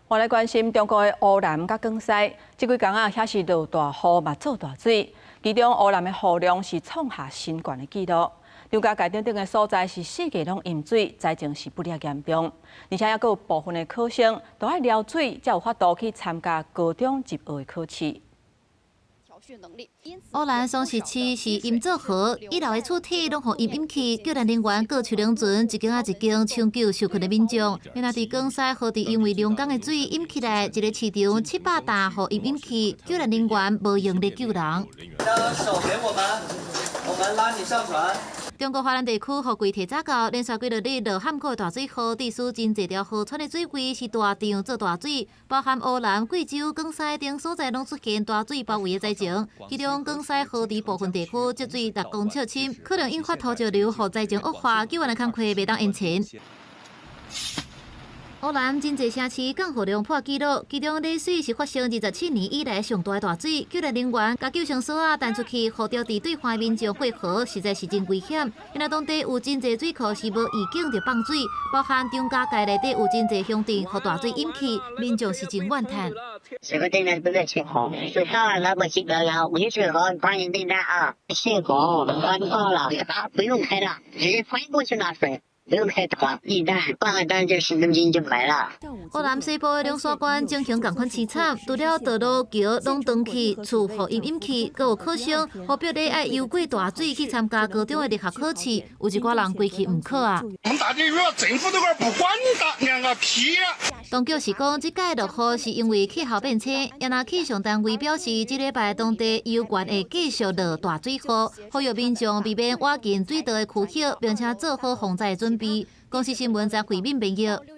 我來關心中國的湖南佮廣西，這幾工啊，遐是落大雨嘛，做大水。其中湖南的雨量是創下新懸的紀錄。張家界等等的所在是四季攏淹水，災情是不了嚴重。而且猶閣有部分的考生都愛撩水，才有法度去參加高中入學的考試。湖南桑植市是淹做河，一樓的厝體攏予淹淹去，救援人員閣手輪船一間仔一間搶救受困的民眾。若佇廣西河池因為龍江的水淹起來，一個市場700擔予淹淹去，救援人員無用力救人。手給我們，我們拉你上船。中國華南地區雨季提早到，連續幾落日落罕見大水雨，致使真濟條河川的水位是大漲做大水，包含湖南、貴州、廣西等所在攏出現大水包圍的災情。其中廣西河池部分地區積水6公尺深，可能引發土石流，予災情惡化，救援的工課袂當延遲。湖南真濟城市降雨量破紀錄，其中麗水是發生27年以來上大的大水，救援人員共救生索仔彈出去，予著佇對岸民眾過河，實在是真危險。因為當地有真濟水庫是無預警就放水，包含張家界內底有真濟鄉鎮予大水淹去，民眾是真怨嘆。這個訂單不能簽，水到了老百姓了，我水好，歡迎訂單啊！洩洪關到了，不用開了，直接翻過去拿水。不用開團，一單掛個單就10公斤就沒了。湖南西部的龍山縣情形仝款淒慘，除了道路橋攏斷去，厝予淹淹去，閣有考生予逼咧愛游過大水去參加高中的入學考試，有一寡人規氣毋考啊。我們打電話，政府都不管打兩個屁啊！當局是講，這屆落雨是因為氣候變遷，也若氣象單位表示，這禮拜當地猶原會繼續落大水雨，呼籲民眾避免倚近水道的區域，並且做好防災準備。公視新聞張慧敏編譯。